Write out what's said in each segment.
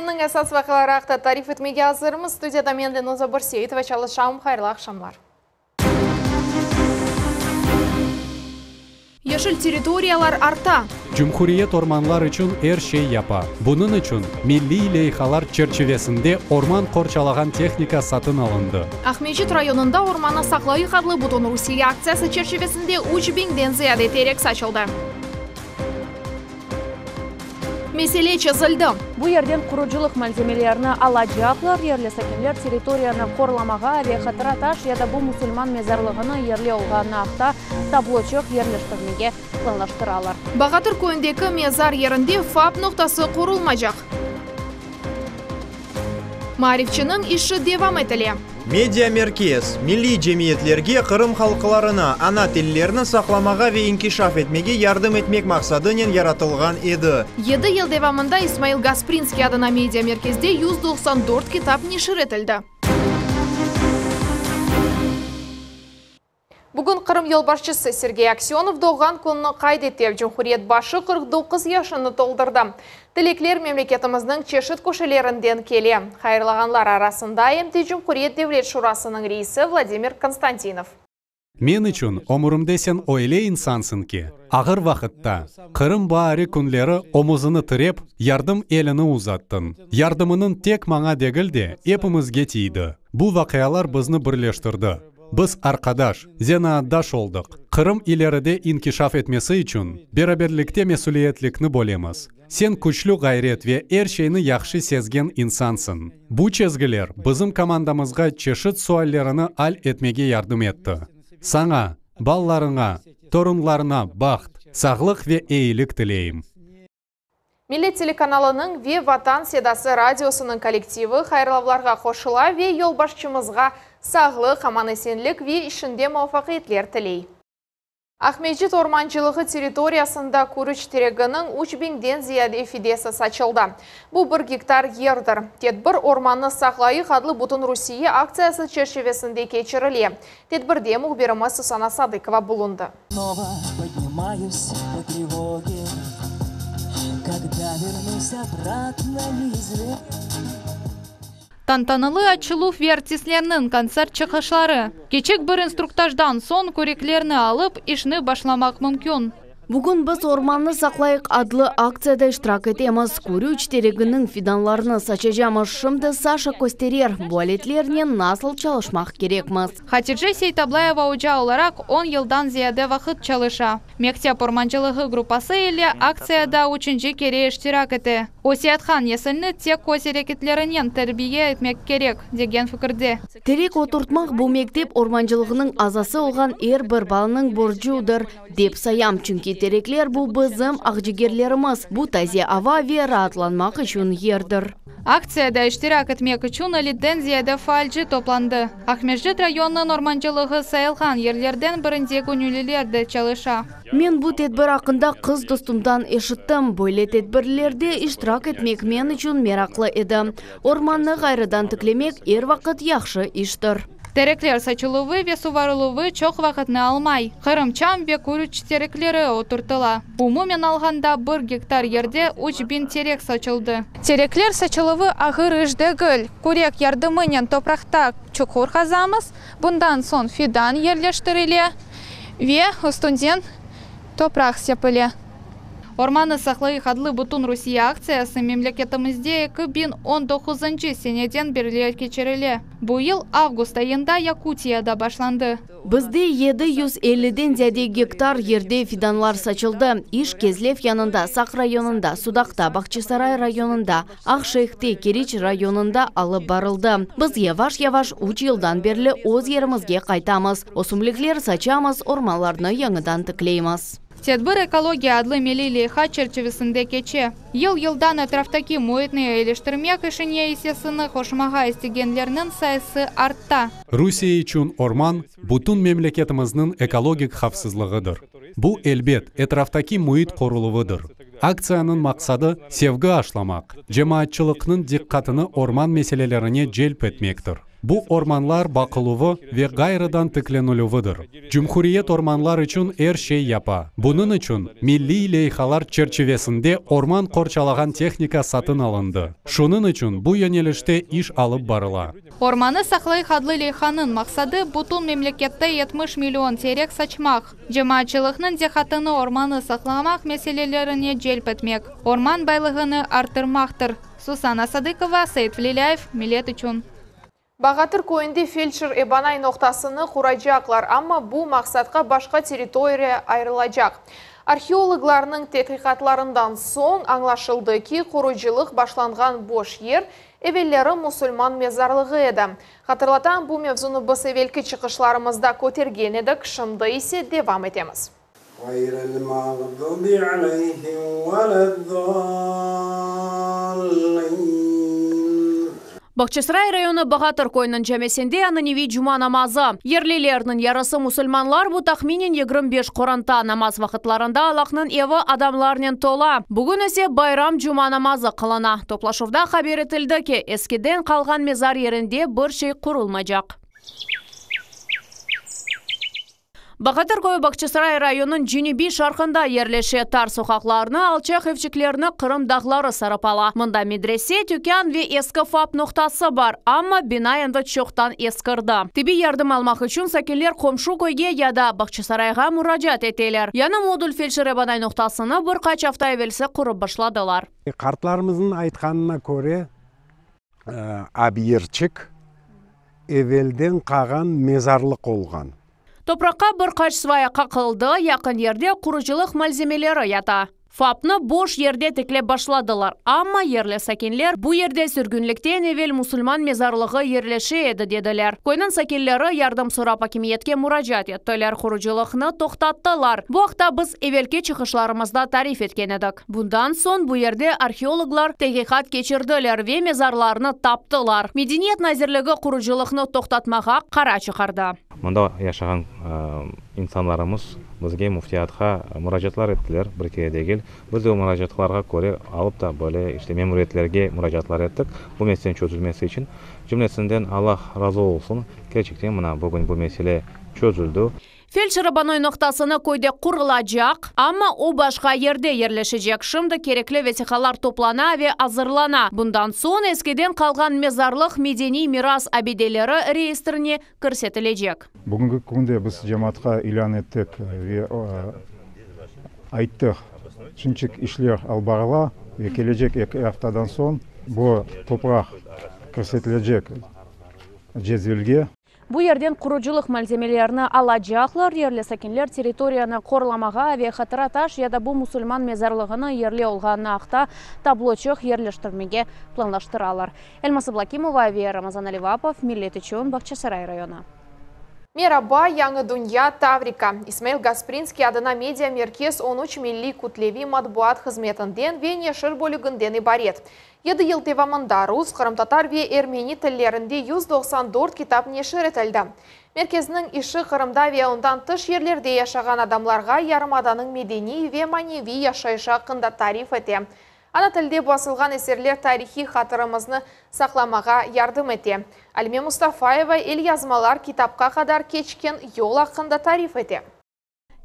Künniñ esas vaqiaları aqta tarif etmege azırmız. Studiyada men, Lenuza Börseitova, çalışam. Hayırlı aqşamlar. Yeşil territoriyalar arta. Cumhuriyet ormanlar içün er şey yapa. Bunıñ içün milliy leyhalar çerçivesinde orman qorçalağan tehnika satın alındı. Aqmescit rayonında Ormannı saqlayıq adlı Bütünrusiye aktsiyası çerçivesinde üç biñden ziyade terek saçıldı. Mesele çezildi. Bu yerden qurucılıq malzemelerini alacaqlar, yerli sakinler territoriyanı qorlamağa ve hatıra taş ya da bu musulman mezarlığını yerli olğanı aqta tabloçıq yerleştirmege planlaştıralar. Bağatır köyündeki mezar yerinde FAP noqtası qurulmacaq. Maarifçiniñ işi devam etile. Media-merkez, milliy cemiyetlerge Qırım halqlarına ana tillerini saqlamağa ve inkişaf etmege yardım etmek maqsadınen yaratılğan edi. Yedi yıl devamında İsmail Gasprinskiy adına media-merkezde 194 kitap neşir etildi. Bugün Qırım yolbaşçısı Sergey Aksönov doğğan kününi qayd ete. Cumhuriyet başı 49 yaşını toldurdı. Tilekler memleketimizniñ çeşit köşelerinden kele. Hayırlağanlar arasında em de Cumhuriyet Devlet Şurasınıñ reisi Vladimir Konstantinov. Men içün ömürimde sen öyle insansıñ ki, ağır vaqıtta, Qırım baari künleri omuzını tirep, yardım elini uzattıñ. Yardımınıñ tek maña degil de, epimizge tiydi. Bu vaqialar bizni birleştirdi. Biz arqadaş, zenaatdaş oldıq. Qırım ileride inkişaf etmesi içün beraberlikte mesüliyetlikni bölemiz. Sen küçlü ğayret ve er şeyni yahşı sezgen insansıñ. Bu çezgiler bizim komandamızğa çeşit suallerini al etmege yardım etti. Saña, balalarıña, torunlarına baht, sağlıq ve eyilik tileyim. Millet telekanalınıñ ve Vatan sedası radiosınıñ kollektivi hayırlavlarğa qoşula ve yolbaşçımızğa sağlıq, aman-esenlik ve işinde muvafaqiyetler tiley. Aqmescit ormancılığı territoriyasında kürüç tereginiñ üç biñden ziyade fidesi saçıldı. Bu bir gektar yerdir. Tedbir Ormannı saqlayıq adlı Bütünrusiye aktsiyası çerçivesinde keçirile. Tedbirde mühbirimiz Susana Sadıkova bulundı. Tantanalı açıluv ve artistlerniñ kontsert çıqışları. Kiçik bir instruktajdan soñ küreklerni alıp, işni başlamaq mümkün. Bugün biz Ormannı saqlayıq adlı aktsiyada iştirak etemiz. Kürüç tereginiñ fidanlarını saçacamız. Şimdi Saşa kösterer, bu aletlernen nasıl çalışmaq kerekmiz. Hatice Seytablayeva oca olaraq on yıldan ziyade vaqıt çalışa. Mektep ormancılığı gruppası ile aktsiyada üçünci kere iştirak ete. Öseyatqan nesilni tek öz areketlerinen terbiye etmek kerek, degen fikirde. Terek oturtmaq, bu mektep ormancılığınıñ azası olğan er bir balanıñ borcudır, dep sayam, çünki terekler, bu bizim aqcigerlerimiz, bu taze ava ve raatlanmaq içün yerdir. Aktsiyada iştirak etmek içün elliden ziyade faalci toplandı. Aqmescit rayonınıñ ormancılığı sayılğan yerlerden birinde göñülliler de çalışa. Men bu tedbir aqqında qız dostumdan eşittim. Böyle tedbirlerde iştirak etmek men içün meraqlı edi. Ormannı ğayrıdan tiklemek er vaqıt yahşı iştir. Terekler saçıluvı ve suvarıluvı çoq vaqıtnı almay. Qırım çam ve kürüç terekleri oturtıla. Umumen alğanda bir gektar yerde 3000 terek saçıldı. Terekler saçıluvı ağır iş degil. Kürek yardımınen topraqta çuqur qazamız, bundan soñ fidan yerleştirile ve üstünden topraq sepile. Ormannı saqlayıq adlı bütün Rusiye aktsiyası memleketimizde 2019-ncı seneden berli keçirile. Bu yıl avgust ayında Yakutiyada başlandı. Bizde 750-den ziyade gektar yerde fidanlar saçıldı. İş Kezlev yanında, Saq rayonında, Sudaqta, Bağçasaray rayonında, Aqşeyhte, Keriç rayonında alıp barıldı. Biz yavaş-yavaş üç yıldan berli öz yerimizge qaytamız, ösümlikler saçamız, ormanlarnı yañıdan tikleymiz. Tedbir Ekologiya adlı milliy leyha çerçivesinde keçe. Yıl-yıldan etraftaki müitni eyiliştirmek işine issesini qoşmağa istegenlerniñ sayısı arta. Rusiye içün orman, bütün memleketimizniñ ekologik havfsızlığıdır. Bu, elbet, etraftaki müit qoruluvıdır. Aktsiyanıñ maqsadı, sevgi aşlamaq, cemaatçılıqnıñ diqqatını orman meselelerine celp etmektir. Bu ormanlar baqıluvı ve ğayrıdan tiklenilüvidir. Cumhuriyet ormanlar içün er şey yapa. Bunıñ içün milliy leyhalar çerçivesinde orman qorçalağan tehnika satın alındı. Şunıñ içün bu yönelişte iş alıp barıla. Ormannı saqlayıq adlı leyhanıñ maqsadı, bütün memlekette 70 million terek saçmaq, cemaatçılıqnıñ diqqatını ormannı saqlamaq meselelerine celp etmek, orman baylığını arttırmaqtır. Susana Sadıkova, Seit Velilâyev, Millet içün. Bağatır köyünde feldşer-ebanay noqtasını quracaqlar, amma bu maqsatqa başqa territoriya ayırılacaq. Arheologlarnıñ tedqiqatlarından soñ añlaşıldı ki, qurucılıq başlanğan boş yer evelleri musulman mezarlığı edi. Hatırlatam, bu mevzunı biz evelki çıqışlarımızda kötergen edik, şimdi ise devam etemiz. Ğayril mağdubi aleyhim veled-dallin. Bağçasaray rayonı Bağatır köyüniñ camisinde ananeviy cuma namazı. Yerlilerniñ yarısı musulmanlar, bu tahminen 25 qoranta. Namaz vaqıtlarında Allahnıñ evi adamlarnen tola. Bugün ise bayram cuma namazı qılına. Toplaşuvda haber etildi ki, eskiden qalğan mezar yerinde bir şey qurulmaycaq. Bağatır köyü Bağçasaray rayonınıñ cenübiy şarqında yerleşe. Tar soqaqlarnı, alçaq evçiklerni Qırım dağları sarıp ala. Mında medrese, tükân ve eski FAP noqtası bar, amma bina endi çoqtan eskirdi. Tibbiy yardım almaq içün sakinler qomşu köyge ya da Bağçasarayğa muracaat eteler. Yañı modul feldşer-ebanay noqtasını bir qaç afta evelsi qurıp başladılar. Qartlarımıznıñ aytqanına köre, Abyerçik evelden qağan mezarlıq olğan. Topraqqa bir qaç svaya qaqıldı, yaqın yerde qurucılıq malzemeleri yata. FAPnı boş yerde tiklep başladılar, amma yerli sakinler bu yerde sürgünlikten evel musulman mezarlığı yerleşe edi, dediler. Köyniñ sakinleri yardım sorap akimiyetke muracaat ettiler, qurucılıqnı toqtattılar. Bu aqta biz evelki çıqışlarımızda tarif etken edik. Bundan soñ bu yerde arheologlar tedqiqat keçirdiler ve mezarlarnı taptılar. Medeniyet nazirligi qurucılıqnı toqtatmağa qarar çıqardı. Mında yaşağan insanlarımız bizge müftiyatqa muracaatlar ettiler, bir kere degil. Biz de o muracaatlarğa köre alıp da böyle işte memuriyetlerge muracaatlar ettik, bu meseleniñ çözülmesi içün. Cümlesinden Allah razı olsun, kerçekten mına bugün bu mesele çözüldi. Feldşer-ebanoy noqtasını köyde qurulacaq, amma o başqa yerde yerleşecek. Şimdi kerekli vesiqalar toplana ve azırlana. Bundan soñ eskiden qalğan mezarlıq medeniy miras abideleri reyestrine kirsetilecek. Bugünki künde biz cemaatqa ilân ettik ve ayttıq, şimçik işler alıp barıla ve kelecek eki aftadan soñ bu topraq kirsetilecek cedvelge. Bu yerden qurucılıq malzemelerini alacaqlar, yerli sakinler territoriyanı qorlamağa ve hatıra taş ya da bu musulman mezarlığını yerli olğanı aqta tabloçıq yerleştirmege planlaştıralar. Elmaz Ablakimova ve Ramazan Alivapov, Millet içün, Bağçasaray rayonı. Meraba, Yañı dünya, Tavrika! İsmail Gasprinskiy adına media merkez 13 milliy kütleviy matbuat hızmetinden ve neşir bölüginden ibaret. Yedi yıl devamında rus, qırımtatar ve ermeni tillerinde 194 kitap neşir etildi. Merkezniñ işi Qırımda ve ondan tış yerlerde yaşağan adamlarğa yarımadanıñ medeniy ve maneviy yaşayışı aqqında tarif ete. Ana tilde basılğan eserler tarihiy hatırımıznı saqlamağa yardım ete. Alime Mustafayeva elyazmalar kitapqa qadar keçken yol aqqında tarif ete.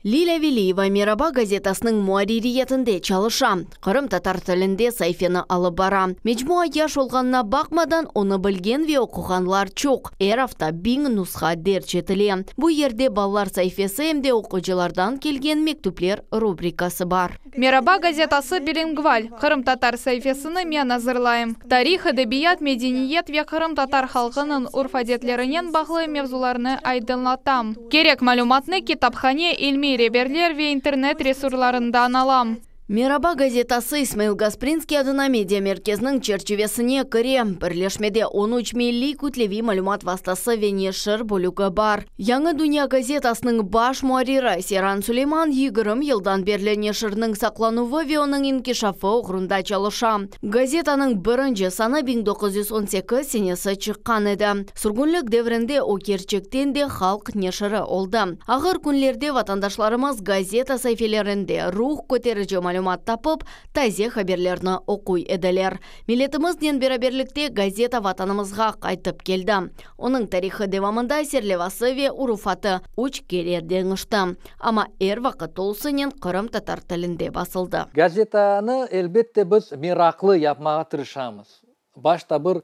Lilâ Veliyeva Meraba gazetasınıñ muarririyetinde çalışa, qırımtatar tilinde saifeni alıp bara. Mecmua yaş olğanına baqmadan, onı bilgen ve oquğanlar çoq, er afta biñ nusha derc etile. Bu yerde balalar saifesi em de oqucılardan kelgen mektüpler rubrikası bar. Meraba gazetası bilingval, qırımtatar saifesini men azırlayım. Tarih, edebiyat, medeniyet ve qırımtatar halqınıñ urf-adetlerinen bağlı mevzularnı aydınlatam. Kerek malümatnı kitaphane, ilmiy reberler ve internet resurlarından alam. Meraba gazetası İsmail Gasprinskiy adına media merkeziniñ çerçivesine kire. Birleşmede 13 milliy kütleviy malümat vastası ve neşir bölügi bar. Yañı dünya gazetasınıñ baş muarriri Seyran Suleyman 20 yıldan berli neşirniñ saqlanuvı ve onıñ inkişafı oğrunda çalışa. Gazetanıñ birinci sanı 1918 senesi çıqqan edi. Sürgünlik devrinde o kerçekten de halq neşiri oldı. Ağır künlerde vatandaşlarımız gazeta saifelerinde ruh köterici malümatlarnı. malümat tapıp, taze haberlerni oquy ediler. Milletimiznen beraberlikte gazeta Vatanımızğa qaytıp keldi. Onıñ tarihı devamında serlevası ve urufatı üç kere deñişti, amma er vaqıt tolusınen qırımtatar tilinde basıldı. Gazetanı, elbette, biz meraqlı yapmağa tırışamız. Başta bir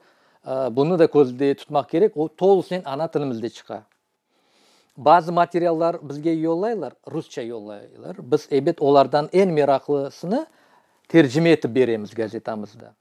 bunı da közde tutmaq kerek, o tolusınen ana tilimizde çıqa. Bazı materiallar bizge yollaylar, rusça yollaylar. Biz, ebet, olardan eñ meraqlısını tercime etip beremiz gazetamızda.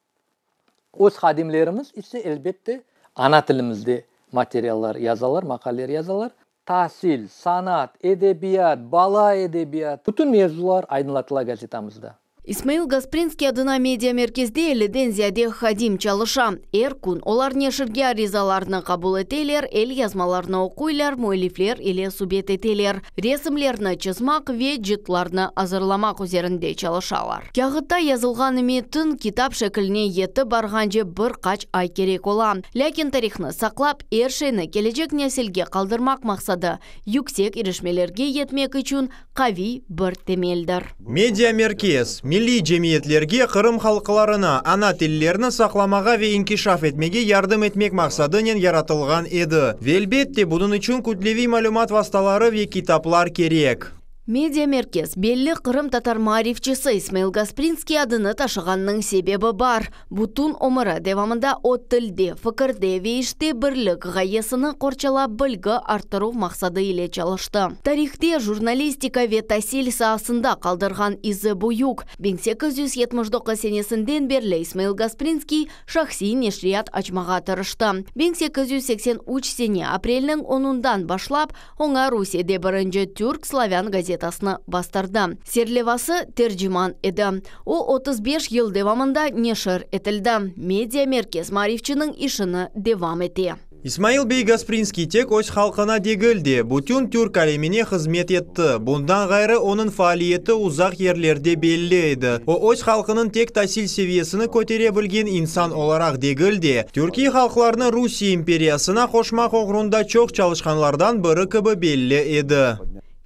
Öz hadimlerimiz ise, elbette, ana tilimizde materiallar yazalar, maqaleler yazalar. Tasil, sanat, edebiyat, bala edebiyat, bütün mevzular aydınlatıla gazetamızda. İsmail Gasprinskiy adına media-merkezde elliden ziyade hadim çalışa. Er kün olar neşirge arizalarnı qabul eteler, elyazmalarnı oquylar, müellifler ile subet eteler, resimlerni çızmaq ve cıtlarnı azırlamaq üzerinde çalışalar. Kâğıtta yazılğan metin kitap şekline yetip barğance bir qaç ay kerek ola. Lâkin tarihnı saqlap, er şeyni kelecek nesilge qaldırmaq maqsadı yüksek irişmelerge yetmek içün qaviy bir temeldir. Media-merkez, milliy cemiyetlerge Qırım halqlarına ana tillerini saqlamağa ve inkişaf etmege yardım etmek maqsadınen yaratılğan edi. Ve elbette, bunıñ içün kütleviy malümat vastaları ve kitaplar kerek. Media-merkez, belli qırımtatar maarifçisi İsmail Gasprinskiy adını taşığanınıñ sebebi bar. Bütün ömüri devamında o tilde, fikirde ve işte birlik ğayesini qorçalap bilgi arttıruv maqsadı ile çalıştı. Tarihte jurnalistika ve tasil saasında qaldırğan izi büyük. 1879 senesinden berli İsmail Gasprinskiy şahsiy neşriyat açmağa tırıştı. 1883 sene aprelniñ onundan başlap oña Rusiyede birinci türk-slavân gazetasını bastırdı. Serlevası Terciman edi. O, 35 yıl devamında neşir etildi. Media-merkez maarifçiniñ işini devam ete. İsmail bey Gasprinskiy tek öz halqına degil de, bütün türk alemine hızmet etti. Bundan ğayrı, onıñ faaliyeti uzaq yerlerde belli edi. O, öz halqınıñ tek tasil seviyesini kötere bilgen insan olaraq degil de, türkiy halqlarnı Rusiye imperiyasına qoşmaq oğrunda çoq çalışqanlardan biri kibi belli edi.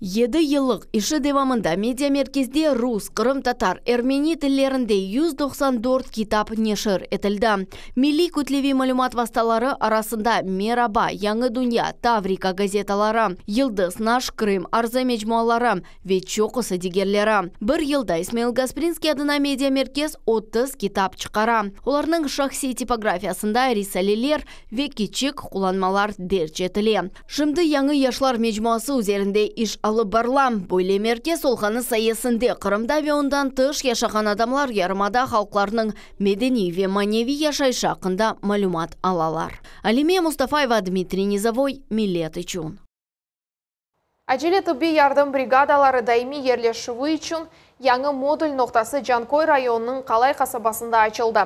Yedi yıllıq işi devamında media-merkezde rus, qırımtatar, ermeni tillerinde 194 kitap neşir etildi. Milliy kütleviy malümat vastaları arasında Meraba, Yañı dünya, Tavrika gazetaları, Yıldız, Naş Krım, Arzı mecmuaları ve çoqusı digerleri. Bir yılda İsmail Gasprinskiy adına media-merkez 30 kitap çıqara. Olarnıñ şahsiy tipografiyasında risaleler ve kiçik qullanmalar derc etile. Şimdi yañı yaşlar mecmuası üzerinde iş alıp barıla. Böyle merkez olğanı sayesinde Qırımda ve ondan tış yaşağan adamlar yarımada halqlarınıñ medeniy ve maneviy yaşayışı aqqında malümat alalar. Alime Mustafayeva, Dmitriy Nizovoy, Millet içün. Acele tıbbiy yardım brigadaları daimiy yerleşüvi içün yañı modul noqtası Canköy rayonınıñ Qalay qasabasında açıldı.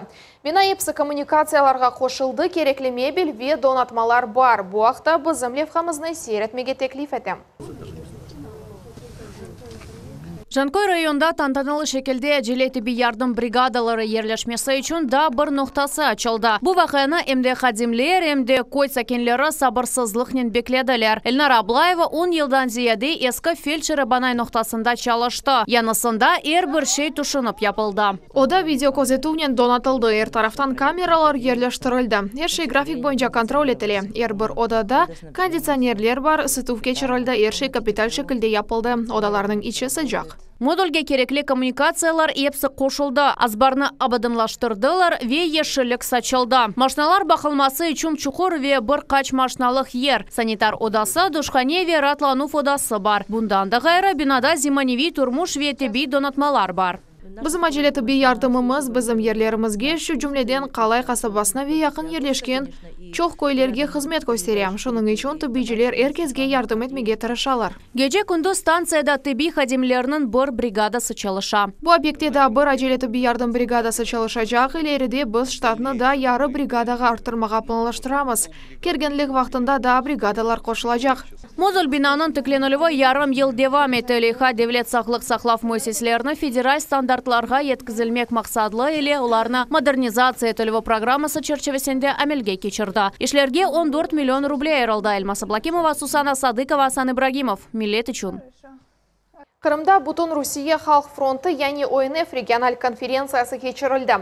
Bina episi kommunikatsiyalarğa qoşuldı, kerekli mebel ve donatmalar bar. Bu aqta bizim levhamıznı seyir etmege teklif etem. Canköy rayonında tantanalı şekilde acele tibbiy yardım brigadaları yerleşmesi içün daa bir noqtası açıldı. Bu vaqianı em de hadimler, em de köy sakinleri sabırsızlıqnen beklediler. Elnara Ablayeva on yıldan ziyade eski feldşer-banay noqtasında çalıştı. Yañısında er bir şey tüşünip yapıldı. Oda videoközetüvnen donatıldı, er taraftan kameralar yerleştirildi. Er şey grafik boyunca kontrol etile. Er bir odada konditsionerler bar, ısıtuv keçirildi, er şey kapital şekilde yapıldı. Odalarnıñ içi sıcaq. Modulge kerekli kommunikatsiyalar episi qoşuldı, azbarnı abadanlaştırdılar ve yeşillik saçıldı. Maşnalar baqılması içün çuqur ve bir qaç maşnalıq yer, sanitar odası, duşhane ve raatlanuv odası bar. Bundan da ğayrı, binada zemaneviy turmuş ve tibbiy donatmalar bar. Bizim acele tıbbiy yardımımız bizim yerlerimizge, şu cümleden Qalay qasabasına ve yaqın yerleşken çoq köylerge hızmet köstere. Şunıñ içün tıbbiyciler er kesge yardım etmege tırışalar. Gece-kündüz stantsiyada tibbiy hadimlerniñ bir brigadası çalışa. Bu obyektte daa bir acele tıbbiy yardım brigadası çalışacaq, ileride biz ştatnı daa yarı brigadağa arttırmağa planlaştıramız. Kerginlik vaqtında daa brigadalar qoşulacaq. Modul binanıñ tiklenilüvi yarım yıl devam etti. Leyha devlet sağlıq saqlav müessiselerini federal standartlarğa yetkizilmek maqsadlı ile olarnı modernizatsiya etilüvi programması çerçivesinde amelge keçirdi. İşlerge 14 million ruble ayırıldı. Elmaz Ablâkimova, Susana Sadıkova, Asan İbragimov. Millet içün. Qırımda Bütünrusiye halq frontı, yani ONF regional konferentsiyası keçirildi.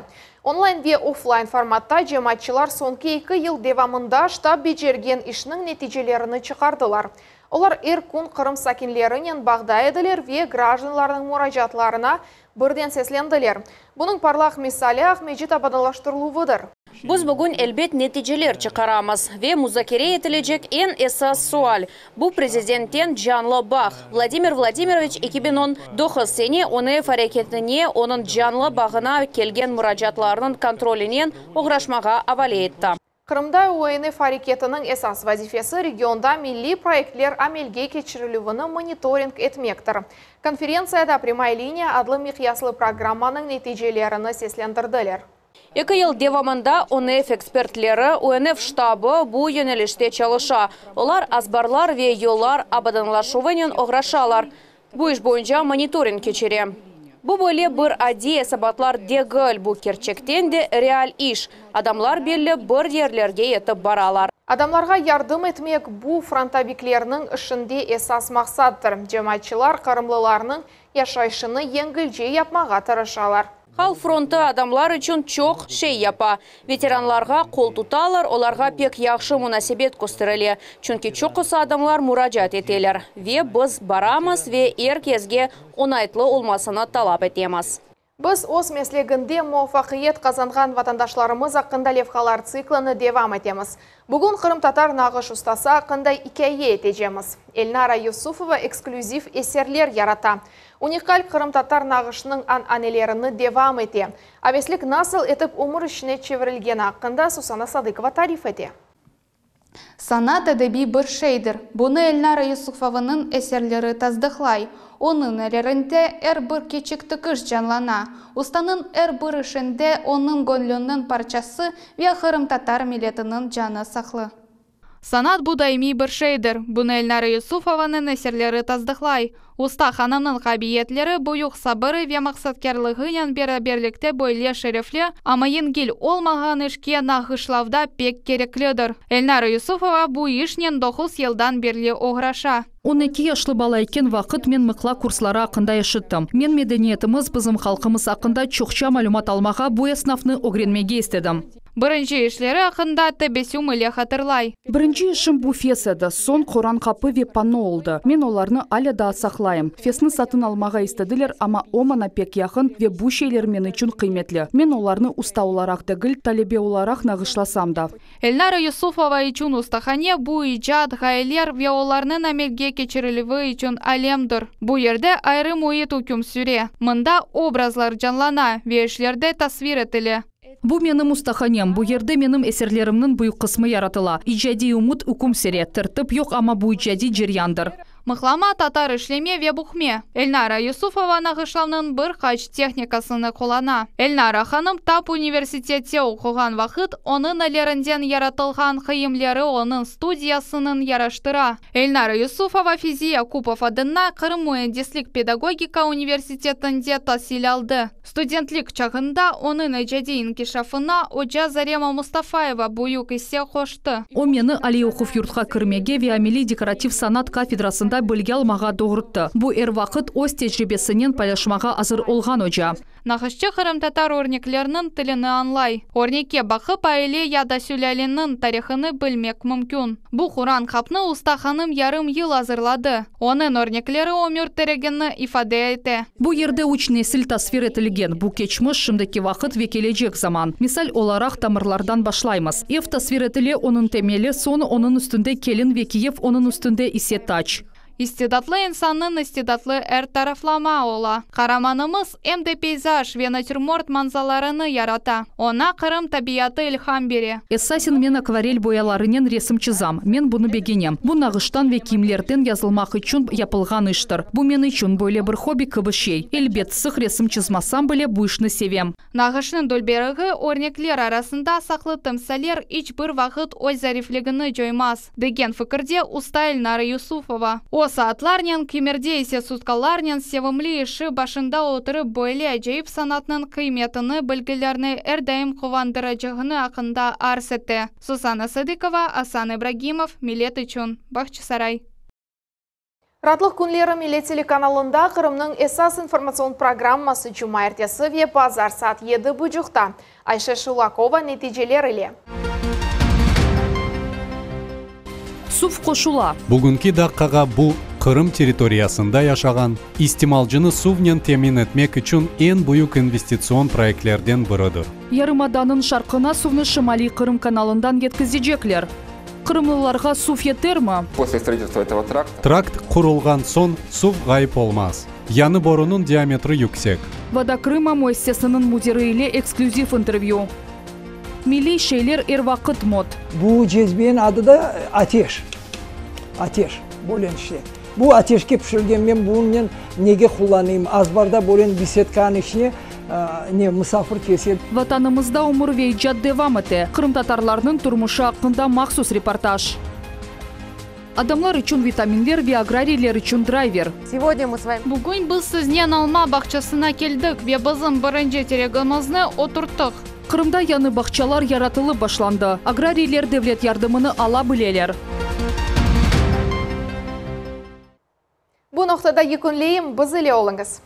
Onlayn ve oflayn formatta cemaatçılar soñki eki yıl devamında ştab becergen işniñ neticelerini çıqardılar. Olar er kün Qırım sakinlerinen bağda ediler ve grajdanlarnıñ muracaatlarına birden seslendiler. Bunıñ parlaq misali Aqmescit abadanlaştırıluvıdır. Biz bugün, elbet, neticeler çıqaramız. Ve muzakere etilecek eñ esas sual, bu prezidentten canlı bağ. Vladimir Vladimiroviç 2019 sene UNF areketine onıñ canlı bağına kelgen muracaatlarnıñ kontrolinen oğraşmağa avale etti. Qırımda UNF areketiniñ esas vazifesi regionda milliy proyektler amelge keçirilüvini monitoring etmektir. Konferentsiyada Prâmaya liniya adlı miqyaslı programmanıñ neticelerini seslendirdiler. Eki yıl devamında UNF ekspertleri, UNF ştabı bu yönelişte çalışa. Olar azbarlar ve yollar abadanlaşuvınen oğraşalar, bu iş boyunca monitoring keçire. Bu böyle bir adiy esabatlar degil, bu kerçekten de real iş, adamlar belli bir yerlerge yetip baralar. Adamlarğa yardım etmek, bu frontoviklerniñ işinde esas maqsattır. Cemaatçılar qırımlılarnıñ yaşayışını yengilce yapmağa tırışalar. Halq frontı adamlar içün çoq şey yapa. Veteranlarğa qol tutalar, olarğa pek yahşı munasebet kösterile, çünki çoqusı adamlar muracaat eteler. Ve biz baramız ve er kesge oñaytlı olmasını talap etemiz. Biz öz mesleginde muvafaqiyet qazanğan vatandaşlarımız aqqında levhalar tsiklini devam etemiz. Bugün qırımtatar nağış ustası aqqında ikâye etecemiz. Elnara Yusufova eksklüziv eserler yarata. Unikal qırımtatar nağışınıñ ananelerini devam ete. Aveslik nasıl etip ömür işine çevirilgeni aqqında Susana Sadıkova tarif ete. Sanat edebiy bir şeydir. Bunı Elnara Yusufovanıñ eserleri tasdıqlay. Onıñ ellerinde er bir kiçik tikiş canlana. Ustanıñ er bir işinde onıñ göñlüniñ parçası ve qırımtatar milletiniñ canı saqlı. Sanat bu daimiy bir şeydir. Bunı Elnara Yusufovanıñ eserleri tasdıqlay. Usta hanımnıñ qabiliyetleri büyük sabırı ve maqsatkârlığınen beraberlikte böyle şerefli, amma yengil olmağan işke nağışlavda pek kereklidir. Elnara Yusufova bu işnen doquz yıldan berli oğraşa. 12 yaşlı bala eken vaqıt men mıqla kursları aqqında eşittim. Men medeniyetimiz, bizim halqımız aqqında çoqça malümat almağa, bu esnafnı ögrenmege istedim. Birinci işleri aqqında tebessüm ile hatırlay. Birinci işim bu fes edi, soñ Qoran qapı ve panno oldı. Men olarnı alâ daa saqlayım. Fesni satın almağa istediler, amma o maña pek yaqın ve bu şeyler men içün qıymetli. Men olarnı usta olaraq degil, talebe olaraq nağışlasam da. Elnara Yusufova içün ustahane, bu icat, ğayeler ve olarnıñ amelge keçirilüvi içün alemdir. Bu yerde ayrı müit üküm süre. Mında obrazlar canlana ve işlerde tasvir etile. Bu menim ustahanem, bu yerde menim eserlerimniñ büyük qısmı yaratıla. İcadiy ümüt üküm sere, tertip yoq, amma bu icadiy ceryandır. Mıqlama, tatar işleme ve bükme. Elnara Yusufova nağışlavnıñ bir qaç tehnikasını qullana. Elnara hanım tap universitette oquğan vaqıt onıñ ellerinden yaratılğan kiyimleri onıñ studiyasınıñ yaraştıra. Elnara Yusufova Feyzi Yakupov adına Qırım müendislik-pedagogika universitetinde tasil aldı. Studentlik çağında onıñ icadiy inkişafına oca Zarema Mustafayeva büyük isse qoştı. O meni aliy oquv yurtqa kirmege ve ameliy dekorativ sanat kafedrasında bilgi almağa doğurttı. Bu er vaqıt öz tecribesinen paylaşmağa azır olğan oca. Nağışçı qırımtatar örnekleriniñ tilini añlay. Örnekke baqıp, aile ya da sülâleniñ tarihını bilmek mümkün. Bu Quran qapnı usta hanım yarım yıl azırladı. Onıñ örnekleri ömür teregini ifade ete. Bu yerde üç nesil tasvir etilgen, bu keçmiş, şimdiki vaqıt ve kelecek zaman. Misal olaraq, tamırlardan başlaymız. Ev tasvir etile, onıñ temeli, soñ onıñ üstünde kelin ve kiyev, onıñ üstünde ise tac. İstidatlı insannıñ istidatlı er taraflama ola. Qaramanımız em de peyzaj ve natürmort manzalarını yarata. Oña Qırım tabiatı ilham bere. Esasen men akvarel boyalarınen resim çızam. Men bunı begenem. Bu nağıştan ve kiyimlerden yazılmaq içün yapılğan iştir. Bu men içün böyle bir hobbi kibi şey. Elbet, sıq resim çızmasam bile, bu işni sevem. Nağışnıñ dülberligi örnekler arasında saqlı timsaller iç bir vaqıt öz zarifligini coymaz, degen fikirde usta Elnara Yusufova. O saatlarnen, kimerde ise sutkalarnen sevimli işi başında oturıp böyle acayip sanatnıñ qıymetini bilgilerni er daim quvandıracağını aqqında arz ete. Susana Sadıkova, Asan İbragimov, Millet içün, Bağçasaray. Raatlıq künleri Millet telekanalında Qırımnıñ esas informatsion programması cumaertesi ve bazar saat yedi bucuqta Ayşe Şulakova neticeler ile. Suv qoşula. Bugünki daqqağa bu, Qırım territoriyasında yaşağan istimalcını suvnen temin etmek içün eñ büyük investitsion proyektlerden biridir. Yarımadanıñ şarqına suvnı Şimaliy Qırım kanalından yetkizecekler. Qırımlılarğa suv yetermi? После строительства этого тракта. Trakt qurulğan soñ suv ğayıp olmaz. Yañı borunıñ diametri yüksek. Voda Krıma müessisesiniñ müdiri ile eksklüziv intervyü. Milliy şeyler er vaqıt mot. Bu cezbeniñ adı da ateş. Ateş, bölen işte. Bu ateşke pişirilgen, men bunıñnen nege qullanayım, azbarda bölen besedkanıñ içine ne musafir kelse. Vatanımızda ömür ve icat devam ete, qırımtatarlarnıñ turmuşı aqqında mahsus reportaj. Adamlar içün vitaminler ve agrariyler içün drayver. Bugün biz siznen alma bağçasına keldik ve bizim birinci teregimizni oturttıq. Qırımda yañı bağçalar yaratılıp başlandı. Agrariyler devlet yardımını ala bileler. Bu noqtada yekünleyim, biz ile oluñız.